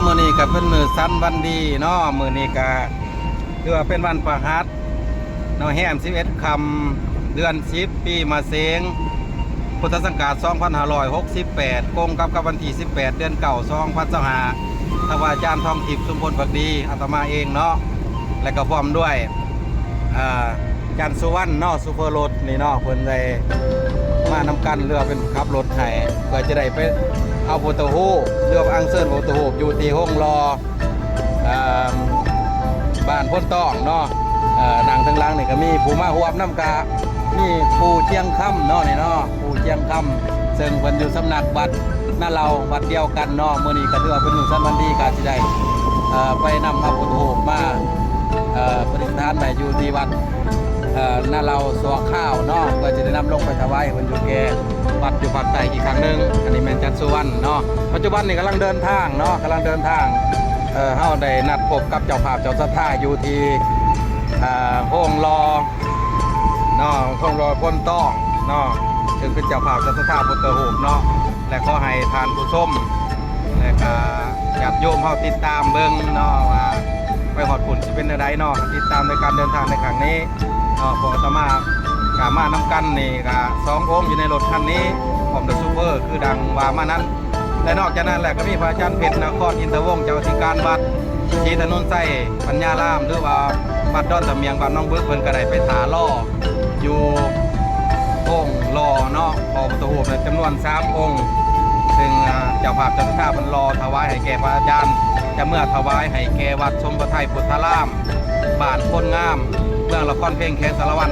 ມື້ນີ້ກໍເປັນມື້ສັນວັນດີເນາະ, ມື້ນີ້ກໍຖືວ່າເປັນວັນພະຫັດເນາະ, ແຮມສິບເອັດຄ່ຳ ເດືອນສິບ ປີມະເສັງ ພຸດທະສັກກະລາດ ສອງພັນຫ້າຮ້ອຍຫົກສິບແປດ ກົງກັບກັບວັນທີສິບແປດ ເດືອນເກົ້າ ສອງພັນຊາວຫ້າ ທ່ານພະອາຈານທອງທິບ ຊຸມພົນພັກດີ ອາດຕະມາເອງເນາະ ແລະກໍພ້ອມດ້ວຍ ເອີ ອາຈານສຸວັນເນາະ ໂຊເຟີລົດນີ້ເນາະ, ເພິ່ນໄດ້ມານຳກັນ ຫຼືວ່າເປັນຂັບລົດໃຫ້ ເພື່ອຈະໄດ້ໄປເອົາພຸດທະຮູບ ຫຼືວ່າອັນເຊີນພຸດທະຮູບຢູ່ທີ່ໂຮງຫຼໍ່ ເອີ ບ້ານໂພນຕອງເນາະ. ເອີ ນັ່ງທາງຫຼັງນີ້ກໍມີຜູ້ມາຮ່ວມນຳ ກະມີປູ່ຈຽງຄຳເນາະ ນີ້ເນາະ ປູ່ຈຽງຄຳ ເຊິ່ງເພິ່ນຢູ່ສຳນັກວັດນາເລົາ ວັດດຽວກັນເນາະ. ມື້ນີ້ກໍຖືວ່າເປັນມື້ສັນວັນດີ ກໍຊິໄດ້ ເອີ ໄປນຳເອົາພຸດທະຮູບມາ ເອີ ປະດິດສະຖານໄວ້ຢູ່ທີ່ວັດ ເອີ ນາເລົາຊົ່ວຄາວເນາະ ເພື່ອຈະໄດ້ນຳລົງໄປຖວາຍໃຫ້ເພິ່ນຢູ່ແກ່ວັດຢູ່ພາກໃຕ້ອີກຄັ້ງໜຶ່ງ. ອັນນີ້ແມ່ນອາຈານສຸວັນເນາະ, ປັດຈຸບັນນີ້ກຳລັງເດີນທາງເນາະ ກຳລັງເດີນທາງ. ເອີ ເຮົາໄດ້ນັດພົບກັບເຈົ້າພາບເຈົ້າສັດທາຢູ່ທີ່ ເອີ ໂຮງຫຼໍ່ເນາະ ໂຮງຫຼໍ່ໂພນຕອງເນາະ ເຊິ່ງເປັນເຈົ້າພາບເຈົ້າສັດທາພຸດທະຮູບເນາະ ແລະ ຂໍໃຫ້ທ່ານຜູ້ຊົມ ແລະກະຍາດໂຍມເຮົາຕິດຕາມເບິ່ງເນາະ ວ່າໄປຮອດພຸ້ນຊິເປັນແນວໃດເນາະ. ຕິດຕາມໃນການເດີນທາງໃນຄັ້ງນີ້ເນາະ, ພວກອາດຕະມາກະມານຳກັນນີ້ກະສອງອົງຢູ່ໃນລົດຄັນນີ້ ພ້ອມດ້ວຍໂຊເຟີ ຄືດັ່ງວ່າມານັ້ນ. ແລະນອກຈາກນັ້ນແລ້ວ ກໍມີພະອາຈານເພັດ ນະຄອນອິນທະວົງ ເຈົ້າອະທິການວັດ ສີຖະໜົນໄຊ ປັນຍາລາມ ຫຼືວ່າວັດດອນຕະໝຽງ ບ້ານໜອງບຶກ ເພິ່ນກໍໄດ້ໄປຖ້າລໍຢູ່ໂຮງຫຼໍ່ເນາະ ຂໍພຸດທະຮູບຈຳນວນສາມອົງ ເຊິ່ງ ອາ ເຈົ້າພາບເຈົ້າສັດທາເພິ່ນລໍຖວາຍໃຫ້ແກ່ພະອາຈານ ຈະເມືອຖວາຍໃຫ້ແກ່ວັດສົມປະໄທພຸດທະລາມ ບ້ານໂພນງາມ ເມືອງລະຄອນເພັງ ແຂວງສາລະວັນ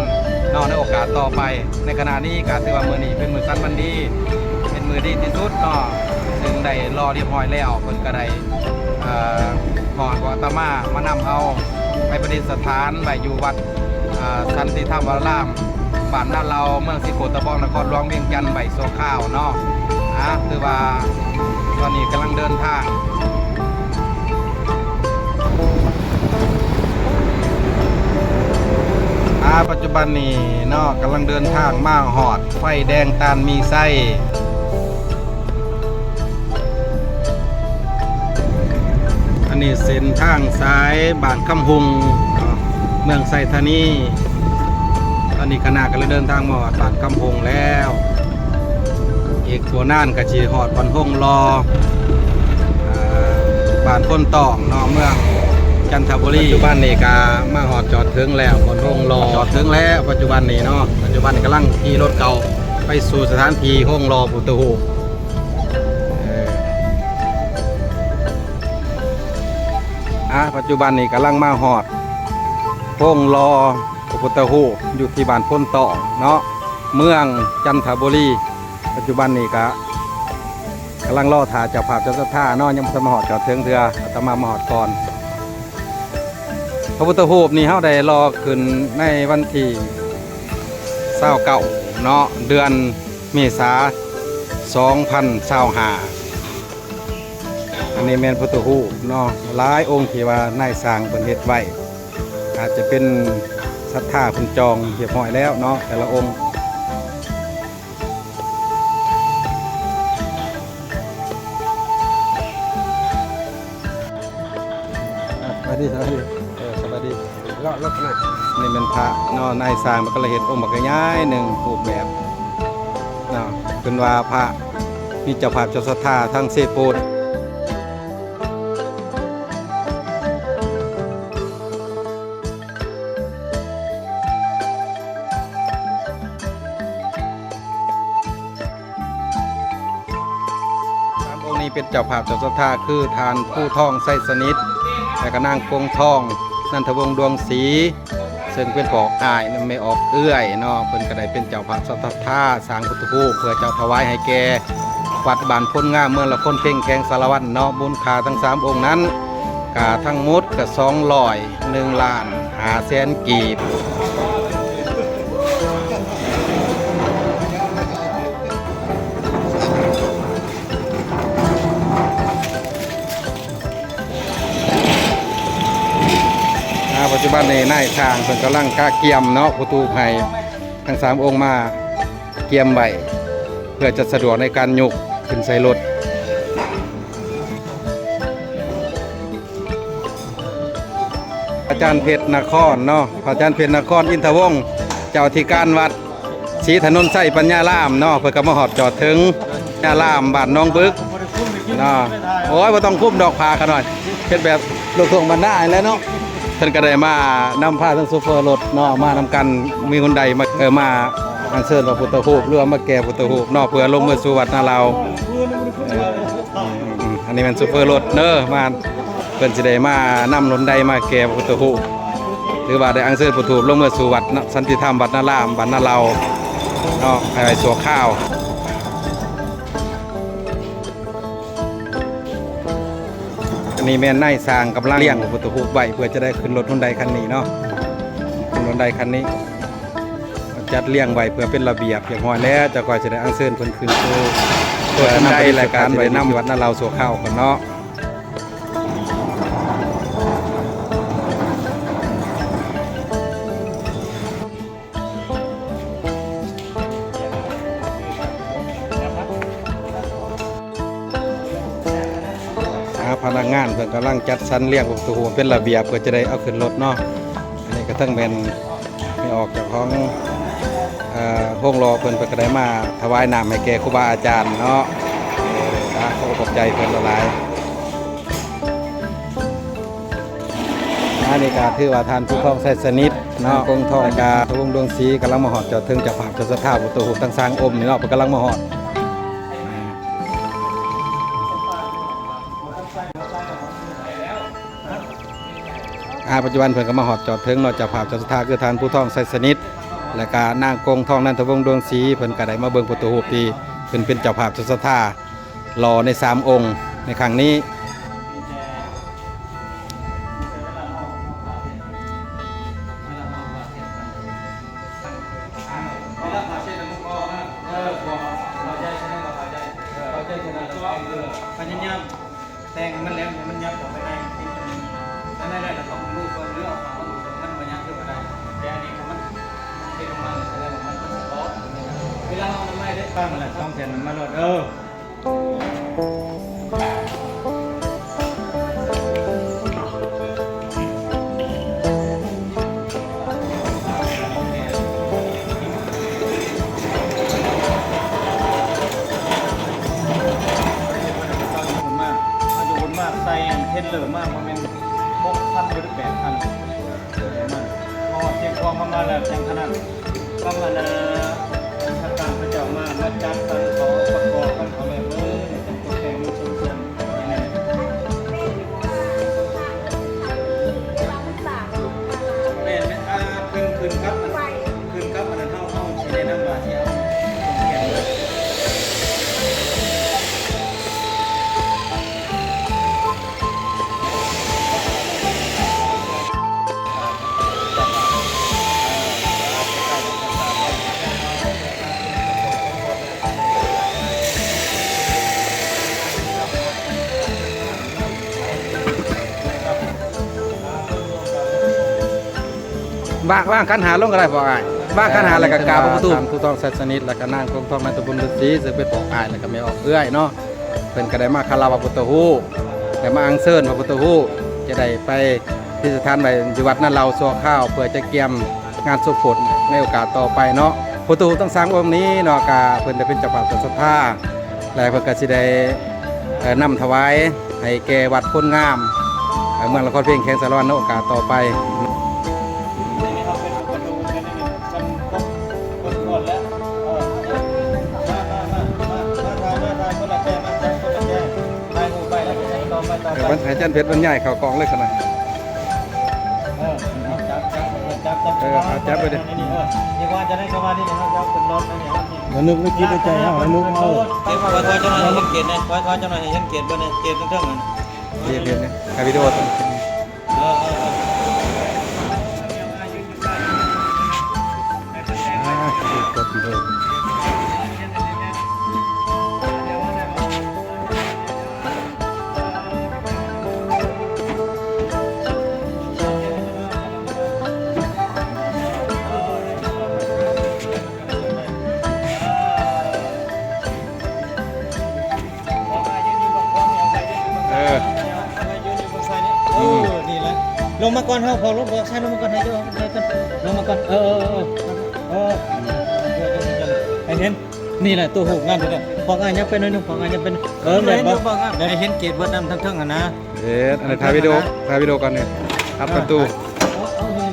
ເນາະ ໃນໂອກາດຕໍ່ໄປ. ໃນຂະນະນີ້ກໍຖືວ່າມື້ນີ້ເປັນມື້ສັນວັນດີ ເປັນມື້ດີທີ່ສຸດເນາະ ເຊິ່ງໄດ້ລໍຮຽບຮ້ອຍແລ້ວ ເພິ່ນກໍໄດ້ ເອີ ຮອດອາດຕະມາມານຳເອົາໄປປະດິດສະຖານໄວ້ຢູ່ວັດ ເອີ ສັນຕິທຳວາລາມ ບ້ານນາເລົາ ເມືອງສີໂຄດຕະບອງ ນະຄອນຫຼວງວຽງຈັນໄວ້ຊົ່ວຄາວເນາະ. ອາ ຖືວ່າຕອນນີ້ກຳລັງເດີນທາງ ອາ ປັດຈຸບັນນີ້ເນາະ ກຳລັງເດີນທາງມາຮອດໄຟແດງຕານມີໄຊ. ອັນນີ້ເສັ້ນທາງສາຍບ້ານຄຳຮຸ່ງ ເມືອງໄຊທານີ. ຕອນນີ້ຄະນະກຳລັງເດີນທາງມາຮອດບ້ານຄຳຮຸ່ງແລ້ວ. ອີກບໍ່ນານກໍຊິຮອດບ່ອນໂຮງຫຼໍ່ ເອີ ບ້ານໂພນຕອງເນາະ ເມືອງຈັນທະບູລີ. ປັດຈຸບັນນີ້ກໍມາຮອດຈອດເຖິງແລ້ວ ບ່ອນໂຮງຫຼໍ່ ຈອດເຖິງແລ້ວປັດຈຸບັນນີ້ເນາະ. ປັດຈຸບັນກຳລັງຂີ່ລົດເຂົ້າໄປສູ່ສະຖານທີ່ໂຮງຫຼໍ່ພຸດທະຮູບ. ເອີ ອາ ປັດຈຸບັນນີ້ກຳລັງມາຮອດໂຮງຫຼໍ່ ພະພຸດທະຮູບຢູ່ທີ່ບ້ານໂພນຕອງເນາະ ເມືອງຈັນທະບູລີ. ປັດຈຸບັນນີ້ກະກຳລັງລໍຖ້າເຈົ້າພາບເຈົ້າສັດທາເນາະ ຍັງບໍ່ທັນມາຮອດຈອດເຖິງເທື່ອ ອາດຕະມາມາຮອດກ່ອນ. ພະພຸດທະຮູບນີ້ເຮົາໄດ້ລໍຂຶ້ນໃນວັນທີຊາວເກົ້າເນາະ ເດືອນເມສາ ສອງພັນຊາວຫ້າ. ອັນນີ້ແມ່ນພຸດທະຮູບເນາະ ຫຼາຍອົງທີ່ວ່ານາຍຊ່າງເພິ່ນເຮັດໄວ້ ອາດຈະເປັນສັດທາເພິ່ນຈອງຮຽບຮ້ອຍແລ້ວເນາະ ແຕ່ລະອົງ. ສະບາຍດີ ສະບາຍດີ ເອີ ສະບາຍດີ. ເລາະລົດນະ ນີ້ແມ່ນພະເນາະ ນາຍຊ່າງເພິ່ນກະລະເຮັດອົງບັກໃຫຍ່ໆໜຶ່ງ ຮູບແບບເນາະ ເພິ່ນວ່າພະມີເຈົ້າພາບເຈົ້າສັດທາທາງເຊໂປນ. ສາມອົງນີ້ເປັນເຈົ້າພາບເຈົ້າສັດທາ ຄືທ່ານພູທອງ ໄຊສະໜິດ ແລະກະນາງກົງທອງ ນັນທະວົງ ດວງສີ ເຊິ່ງເປັນພໍ່ອອກອ້າຍ ແມ່ອອກເອື້ອຍເນາະ. ເພິ່ນກະໄດ້ເປັນເຈົ້າພາບເຈົ້າສັດທາ ສ້າງພຸດທະຮູບເພື່ອຈະຖວາຍໃຫ້ແກ່ວັດບ້ານໂພນງາມ ເມືອງລະຄອນເພັງ ແຂວງສາລະວັນເນາະ. ມູນຄ່າທັງສາມອົງນັ້ນ ກະທັງໝົດກະສອງຮ້ອຍໜຶ່ງລ້ານຫ້າແສນກີບ. ອາ ປັດຈຸບັນນີ້ນາຍຊ່າງເພິ່ນກຳລັງກະກຽມເນາະ ຜູ້ຕູບໃຫ້ທັງສາມອົງມາກຽມໄວ້ ເພື່ອຈະສະດວກໃນການຍົກຂຶ້ນໃສ່ລົດ. ສ ອາຈານເພັດນະຄອນເນາະ ພະອາຈານເພັດນະຄອນ ອິນທະວົງ ເຈົ້າອະທິການວັດສີຖະໜົນໄຊປັນຍາລາມເນາະ ເພິ່ນກໍມາຮອດຈອດເຖິງ ຍາລາມ ບ້ານໜອງບຶກເນາະ. ໂອ້ຍ ບໍ່ຕ້ອງຄຸມດອກ ພາຂະນ້ອຍ ເຮັດແບບລູກທົ່ງບ້ານນານີ້ແຫຼະເນາະ. ເພິ່ນກໍໄດ້ມານຳພາທັງໂຊເຟີລົດເນາະ ມານຳກັນ ມີຮຸນໄດມາ ເອີ ມາອັນເຊີນພະພຸດທະຮູບ ຫຼືວ່າມາແກ່ພຸດທະຮູບເນາະ ເພື່ອລົງເມືອສູ່ວັດນາລາວ. ເອີ ອືມ ອັນນີ້ແມ່ນໂຊເຟີລົດເດີ ມາ ເພິ່ນຊິໄດ້ມານຳລົນໄດມາແກ່ພະພຸດທະຮູບ ຫຼືວ່າໄດ້ອັນເຊີນພະພຸດທະຮູບລົງເມືອສູ່ວັດນະ ສັນຕິທຳ ວັດນາລາມ ບ້ານນາເລົາເນາະ ໃຫ້ໄວ້ຊົ່ວຄາວ. ອັນນີ້ແມ່ນນາຍຊ່າງກຳລັງລຽງພະພຸດທະຮູບໄວ້ ເພື່ອຈະໄດ້ຂຶ້ນລົດຮຸນໄດຄັນນີ້ເນາະ ຂຶ້ນລົດຮຸນໄດຄັນນີ້ ຈັດລຽງໄວ້ເພື່ອເປັນລະບຽບຮຽບຮ້ອຍແລ້ວ ຈະຄ່ອຍຊິໄດ້ອັນເຊີນເພິ່ນຂຶ້ນສູ່ ເພື່ອນຳໄປປະດິດສະຖານໄວ້ນຳວັດນາເລົາຊົ່ວຄາວກ່ອນເນາະ. ອາ ພະນັກງານເພິ່ນກຳລັງຈັດສັນລຽງວັດຖຸເປັນລະບຽບ ເພື່ອຈະໄດ້ເອົາຂຶ້ນລົດເນາະ. ອັນນີ້ກໍເຖິງແມ່ນ ແມ່ອອກເຈົ້າຂອງ ເອີ ໂຮງຫຼໍ່ເພິ່ນ ເພິ່ນກໍໄດ້ມາຖວາຍນ້ຳໃຫ້ແກ່ຄູບາອາຈານເນາະ. ເອີ ອາ ຂໍຂອບໃຈເພິ່ນຫຼາຍໆ. ອັນນີ້ກໍຖືວ່າທ່ານພູທອງ ໄຊສະໜິດເນາະ ກົງທອງ ແລ້ວກໍວົງດວງສີ ກຳລັງມາຮອດຈອດເຖິງເຈົ້າພາບເຈົ້າສັດທາພຸດທະຮູບທັງສາມອົງນີ້ເນາະ ເພິ່ນກຳລັງມາຮອດ. ອາ ປັດຈຸບັນເພິ່ນກໍມາຮອດຈອດເຖິງເນາະ ເຈົ້າພາບເຈົ້າສັດທາຄືທ່ານພູທອງ ໄຊສະໜິດ ແລ້ວກະນາງກົງທອງ ນັນທະວົງ ດວງສີ ເພິ່ນກໍໄດ້ມາເບິ່ງພຸດທະຮູບທີ່ເພິ່ນເປັນເຈົ້າພາບເຈົ້າສັດທາຫຼໍ່ໃນສາມອົງໃນຄັ້ງນີ້. ພະຍາຍາມແຕ່ງໃຫ້ມັນແຫຼມ ໃຫ້ມັນຍັບເຂົ້າໄປໃນ ອັນນັ້ນແຫຼະ ລະຕ້ອງຮູ້ເບິ່ງເລື່ອງຂອງມັນ ມັນບໍ່ຍັບຄືບໍ່ໄດ້ ແຕ່ອັນນີ້ມັນເຮັດຂອງມັນ ສະແດງວ່າມັນ ມັນສະເພາະ ເວລາເຮົານຳໄມ້ໄດ້ຕັ້ງແລ້ວ ສອງແຜ່ນມັນມາໂລດ ເອີ. ມາ ເຮົາຢູ່ບຸນມາໃສ່ອັນເທຣນເລີມາ ບໍ່ແມ່ນຫົກຄັນຫຼືແປດຄັນ ເພາະວ່າເຊກຂອງເຮົາມາແລ້ວ ຈັ່ງຂະໜາດ ກຳມະນາ ທາງການເຂົາເຈົ້າມາ ມາຈັດສັນເຂົາ ປະກອບກັນເຂົາແລ້ວເລີຍ ຈັ່ງຕົກແຕ່ງມີຊົນສ່ວນ ແມ່ນ ແມ່ນ ອ່າ ຂຶ້ນ ຂຶ້ນກັບ ຂຶ້ນກັບອັນນັ້ນ ເຮົາ ເຮົາຊິແນະນຳວ່າຊິເອົາ ວາງ ວາງຂັນຫ້າລົງກໍໄດ້ ພໍ່ອ້າຍ ວາງຂັນຫ້າ ເອີ ແລ້ວກໍກາບພະພຸດທະຮູບ ທ່ານພູທອງ ໄຊສະໜິດ ແລ້ວກໍນາງກົງທອງ ນັນທະບຸນ ລຸດສີ ເຊິ່ງເປັນພໍ່ອ້າຍ ແລ້ວກໍແມ່ອອກເອື້ອຍເນາະ ເພິ່ນກໍໄດ້ມາຄາລະວະພຸດທະຮູບ ໄດ້ມາອັນເຊີນພະພຸດທະຮູບ ຈະໄດ້ໄປປະດິດສະຖານໄວ້ຢູ່ວັດນາເລົາຊົ່ວຄາວ ເພື່ອຈະກຽມງານສົມໂພດໃນໂອກາດຕໍ່ໄປເນາະ. ພຸດທະຮູບທັງສາມອົງນີ້ເນາະ ກະເພິ່ນໄດ້ເປັນເຈົ້າພາບເຈົ້າສັດທາ ແລະ ເພິ່ນກໍຊິໄດ້ ເອີ ນຳຖວາຍໃຫ້ແກ່ວັດໂພນງາມ ເອີ ເມືອງນະຄອນເພັງ ແຂວງສາລະວັນ ໃນໂອກາດຕໍ່ໄປ. ເອີ ໃຫ້ອາຈານເພັດບັນຍາຍເຂົ້າກ້ອງເລີຍຊັ້ນນະ. ເອີ ເອົາຈັບ ຈັບ ຈັບ ຈັບ ເອີ ເອົາຈັບໄວ້ເດີ ນີ້ ນີ້ ເອີ ນີ້ວ່າຈະໄດ້ ກໍວ່ານີ້ ເຮົາຈະເອົາຂຶ້ນລົດ ອັນນີ້ເຮົາຊິ ລະນຶກໃນຈິດໃນໃຈເຮົາ ລະນຶກເອົາ ເກັບ ຖອຍ ຖອຍຈັກໜ່ອຍໃຫ້ເຫັນເກດແດ່ ຖອຍ ຖອຍຈັກໜ່ອຍໃຫ້ເຫັນເກດເບິ່ງ ເກດເຫັນ ເຫັນ ຖ່າຍວິດີໂອ ເອີ ເອີ ເອີ ອ່າ ກດວິດີໂອ. ເອີ ອືມ. ລົງມາກ່ອນເຮົາ ເຝົ້າລົດບອກຊາຍລົງມາກ່ອນ ໃຫ້ເຈົ້າ ໃຫ້ເຈົ້າ ລົງມາກ່ອນ ເອີ ເອີ ເອີ ເອີ ເອີ ໃຫ້ເຫັນ ນີ້ແຫຼະ ໂຕຮູບງາມເດ້ ພວກອ້າຍຍັບໄປໜ້ອຍໜຶ່ງ ພວກອ້າຍຍັບໄປ ເອີ ແມ່ນບໍ່ ໃຫ້ເຫັນເກດເບິດນຳ ທັງເທິງຫັ້ນນະ ເອີ ອັນນີ້ຖ່າຍວິດີໂອ ຖ່າຍວິດີໂອກ່ອນນີ້ ອັດປະຕູ ເອີ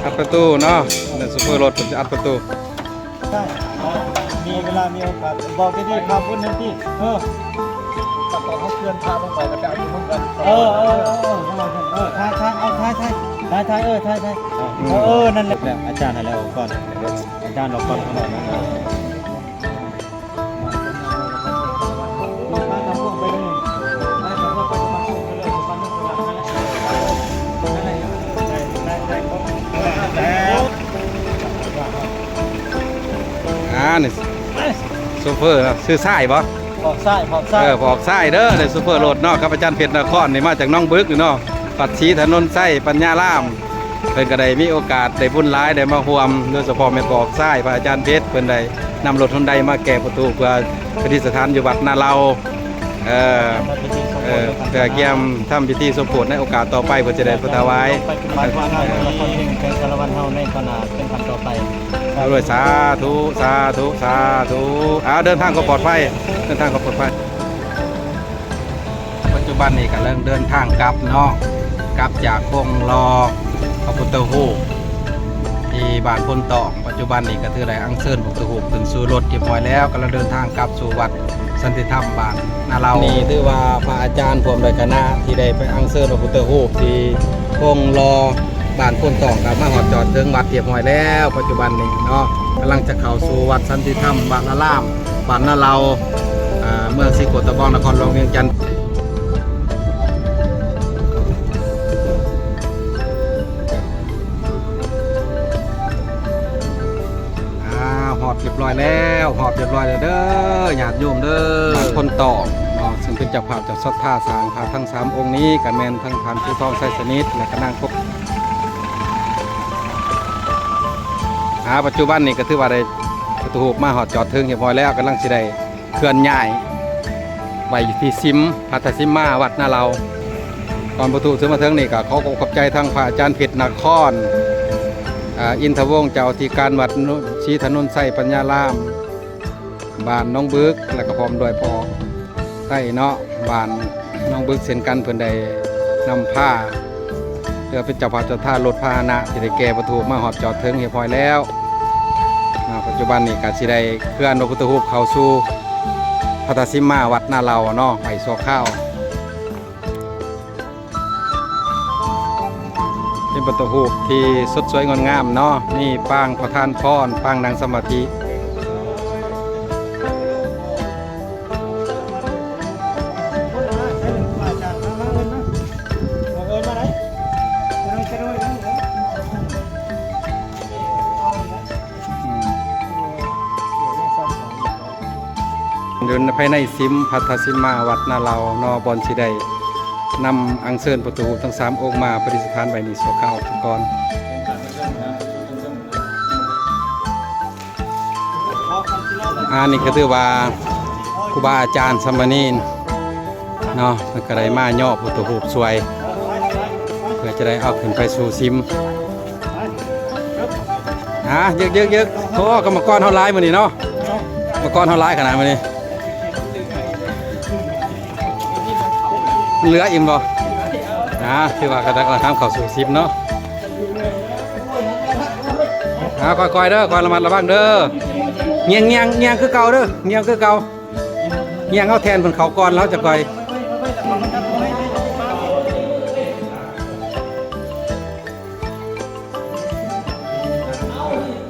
ອັດປະຕູເນາະ ນີ້ໂຊເຟີລົດເພິ່ນຈະອັດປະຕູ ໄດ້ ມີເວລາມີໂອກາດ ບອກດີໆ ພາພຸ້ນແມ່ນຕິ ເອີ ຕອນເຮົາເຄື່ອນພາລົງໄປ ກໍໄປເອົາຢູ່ເມືອງກັນ ເອີ ເອີ ເອີ ເອີ ຖ່າຍ ຖ່າຍ ເອົາ ຖ່າຍ ຖ່າຍ ເອີ ຖ່າຍ ຖ່າຍ ເອີ ນັ້ນແຫຼະ ອາຈານຫັ້ນແຫຼະ ອອກກ່ອນ ອາຈານອອກກ່ອນ ເອີ. ອ່າ ນີ້ໂຊເຟີນະ ຊື່ຊາຍບໍ່? ພວກຊາຍ ພວກຊາຍ ເອີ ພວກຊາຍເດີ ໃນໂຊເຟີລົດເນາະ ກັບອາຈານເພັດນະຄອນ ນີ້ມາຈາກໜອງບຶກນີ້ເນາະ ວັດສີຖະໜົນໄຊ ປັນຍາລາມ. ເພິ່ນກໍໄດ້ມີໂອກາດໄດ້ບຸນຫຼາຍ ໄດ້ມາຮ່ວມ ໂດຍສະເພາະແມ່ນພວກຊາຍ ພະອາຈານເພັດ ເພິ່ນໄດ້ນຳລົດຮຸນໄດມາແກ່ປະຕູ ເພື່ອປະດິດສະຖານຢູ່ວັດນາເລົາ ເອີ ເອີ ເພື່ອກຽມທຳພິທີສົມໂພດໃນໂອກາດຕໍ່ໄປ ເພື່ອຈະໄດ້ໄປຖວາຍ ໄປປະຕິບັດງານນະຄອນເພັງແຂວງສາລະວັນເຮົາໃນຕໍ່ໜ້າເປັນຂັ້ນຕໍ່ໄປ. ໂດຍ ສາທຸ ສາທຸ ສາທຸ ອ່າ ເດີນທາງກໍປອດໄພ ເດີນທາງກໍປອດໄພ. ປັດຈຸບັນນີ້ກຳລັງເດີນທາງກັບເນາະ ກັບຈາກໂຄງຫຼໍ່ພະພຸດທະຮູບທີ່ບ້ານໂພນຕອງ. ປັດຈຸບັນນີ້ກໍຖືໄດ້ອັນເຊີນພະພຸດທະຮູບຂຶ້ນສູ່ລົດຮຽບຮ້ອຍແລ້ວ ກຳລັງເດີນທາງກັບສູ່ວັດສັນຕິທຳບ້ານນາເລົາ. ນີ້ຖືວ່າພະອາຈານພ້ອມດ້ວຍຄະນະທີ່ໄດ້ໄປອັນເຊີນພະພຸດທະຮູບທີ່ໂຄງຫຼໍ່ບ້ານໂພນຕອງ ກໍມາຮອດຈອດເຖິງວັດຮຽບຮ້ອຍແລ້ວ ປັດຈຸບັນນີ້ເນາະ ກຳລັງຈະເຂົ້າສູ່ວັດສັນຕິທຳວະລາລາມ ບ້ານນາເລົາ ເມືອງສີໂຄດຕະບອງ ນະຄອນຫຼວງວຽງຈັນ. ອ່າ ຮອດຮຽບຮ້ອຍແລ້ວ ຮອດຮຽບຮ້ອຍແລ້ວເດີ ຍາດໂຍມເດີ ບ້ານໂພນຕອງເນາະ ເຊິ່ງເປັນເຈົ້າພາບເຈົ້າສັດທາສ້າງພະທັງສາມອົງນີ້ ກໍແມ່ນທັງທ່ານພູທອງ ໄຊສະໜິດ ແລະ ກໍນາງ ອ່າ ປັດຈຸບັນນີ້ກໍຖືວ່າໄດ້ ພະພຸດທະຮູບມາຮອດຈອດເຖິງຮຽບຮ້ອຍແລ້ວ ກຳລັງຊິໄດ້ເຄື່ອນຍ້າຍໄວ້ຢູ່ທີ່ສິມ ພັດທະສິມມາ ວັດນາເລົາ. ກ່ອນພະທູດຊິມາເຖິງນີ້ ກໍຂໍຂອບໃຈທາງພະອາຈານເພັດນະຄອນ ອ່າ ອິນທະວົງ ເຈົ້າອະທິການວັດສີຖະໜົນໄຊ ປັນຍາລາມ ບ້ານໜອງບຶກ ແລະ ກໍພ້ອມດ້ວຍພໍ່ໃຕ້ເນາະ ບ້ານໜອງບຶກເຊັ່ນກັນ ເພິ່ນໄດ້ນຳພາ ເພື່ອເປັນເຈົ້າພາບເຈົ້າທ່າລົດພາຫະນະທີ່ໄດ້ແກ່ວັດຖຸມາຮອດຈອດເຖິງຮຽບຮ້ອຍແລ້ວ. ອາ ປັດຈຸບັນນີ້ກໍຊິໄດ້ເຄື່ອນພະພຸດທະຮູບເຂົ້າສູ່ພັດທະສິມມາວັດນາເລົາເນາະ ໄວ້ຊົ່ວຄາວ. ເປັນພະພຸດທະຮູບທີ່ສົດສວຍງົດງາມເນາະ ມີປາງປະທານພອນ ປາງນັ່ງສະມາທິ. ອືມ ຢູ່ພາຍໃນສິມ ພັດທະສິມມາວັດນາເລົາເນາະ ບ່ອນຊິໄດ້ນຳອັນເຊີນພະພຸດທະຮູບທັງສາມອົງມາປະດິດສະຖານໄວ້ນີ້ຊົ່ວຄາວກ່ອນ. ອາ ນີ້ກໍຖືວ່າຄູບາອາຈານສາມະເນນເນາະ ເພິ່ນກໍໄດ້ມາຍໍ້ພຸດທະຮູບຊ່ວຍ ເພື່ອຈະໄດ້ເອົາຂຶ້ນໄປສູ່ສິມ. ອາ ເຢິກໆໆ ໂອ້ ກຳມະກອນເຮົາຫຼາຍມື້ນີ້ເນາະ ກຳມະກອນເຮົາຫຼາຍຂະໜາດມື້ນີ້ ເຫຼືອອີກບໍ່? ອາ ຖືວ່າກຳລັງທຳເຂົ້າສູ່ສິມເນາະ. ອາ ຄ່ອຍໆເດີ ຄ່ອຍລະມັດລະວັງເດີ ງຽງໆ ງຽງຄືເກົ່າເດີ ງຽງຄືເກົ່າ ງຽງເອົາແທ່ນເພິ່ນເຂົ້າກ່ອນ ແລ້ວຈະຄ່ອຍ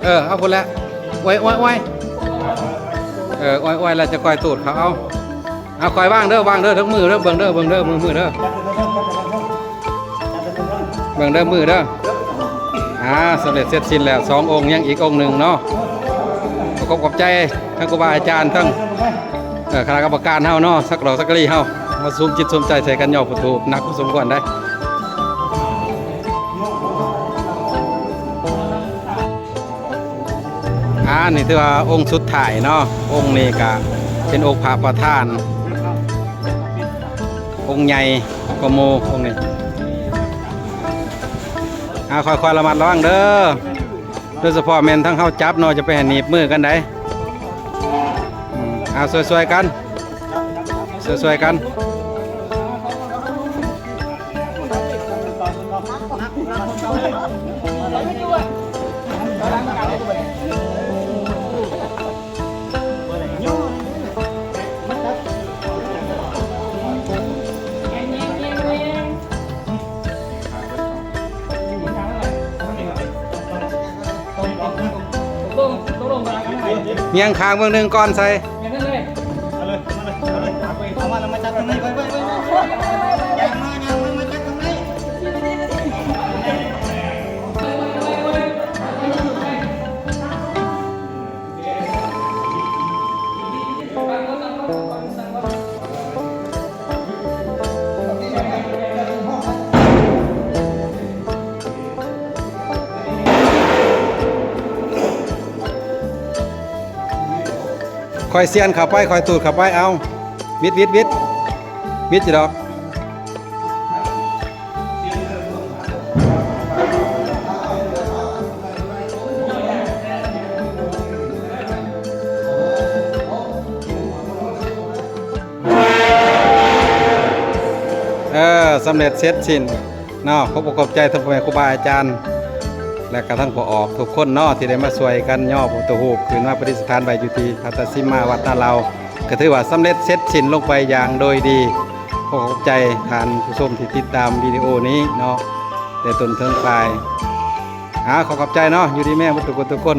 ເອີ ເອົາພຸ້ນແຫຼະ ອວຍໆໆ ເອີ ອວຍໆ ແລ້ວຈະຄ່ອຍຕູດເຂົາ ເອົາ ເອົາ ຄ່ອຍວາງເດີ ວາງເດີ ທັງມືເດີ ເບິ່ງເດີ ເບິ່ງເດີ ມື ມືເດີ ເບິ່ງເດີ ມືເດີ. ອາ ສຳເລັດເສັດສິ້ນແລ້ວ ສອງອົງ ຍັງອີກອົງໜຶ່ງເນາະ. ຂໍຂອບ ຂອບໃຈທັງຄູບາອາຈານ ທັງ ເອີ ຄະນະກຳມະການເຮົາເນາະ ສັກຫຼໍ່ສັກກະລີເຮົາ ມາສຸມຈິດສຸມໃຈໃສ່ກັນ ຍໍ້ພຸດທະຮູບ ໜັກພໍສົມຄວນໄດ໋. ອາ ນີ້ຖືວ່າອົງສຸດທ້າຍເນາະ ອົງນີ້ກະເປັນອົງພະປະທານ ອົງໃຫຍ່ກວ່າໝູ່ອົງນີ້. ອ່າ ຄ່ອຍໆ ລະມັດລະວັງເດີ ໂດຍສະເພາະແມ່ນທັງເຮົາຈັບເນາະ ຈະໄປໃຫ້ໜີບມືກັນໃດ໋. ອືມ ອ່າ ຊ່ວຍໆ ກັນ ຊ່ວຍໆ ກັນ. ຮຽງຂ້າງເບື້ອງໜຶ່ງກ່ອນໃສ່. ເອົາມາ ເອົາມາຈັບທາງໃນ ໄປ ໄປ ໄປ ໄປ ຍ່າງມາ ຍ່າງມາ ມາຈັບທາງໃນ. ຄ່ອຍສ່ຽນເຂົ້າໄປ ຄ່ອຍຕູດເຂົ້າໄປ ເອົາ ວິດ ວິດ ວິດ ວິດຢູ່ດອກ. ເອີ ສຳເລັດເສັດສິ້ນເນາະ. ຂໍຂອບອົກຂອບໃຈທັງພໍ່ແມ່ຄູບາອາຈານ ແລະກະທັງພໍ່ອອກທຸກຄົນເນາະ ທີ່ໄດ້ມາຊ່ວຍກັນຍໍພະພຸດທະຮູບຂຶ້ນມາປະດິດສະຖານໄວ້ຢູ່ທີ່ພັດຕະສິມມາ ວັດນາລາວ. ກໍຖືວ່າສຳເລັດເສັດສິ້ນລົງໄປຢ່າງໂດຍດີ. ຂໍຂອບໃຈທ່ານຜູ້ຊົມທີ່ຕິດຕາມວິດີໂອນີ້ເນາະ ແຕ່ຕົ້ນເຖິງປາຍ. ອາ ຂໍຂອບໃຈເນາະ ຢູ່ດີມີແຮງເບິດທຸກຄົນທຸກຄົນ.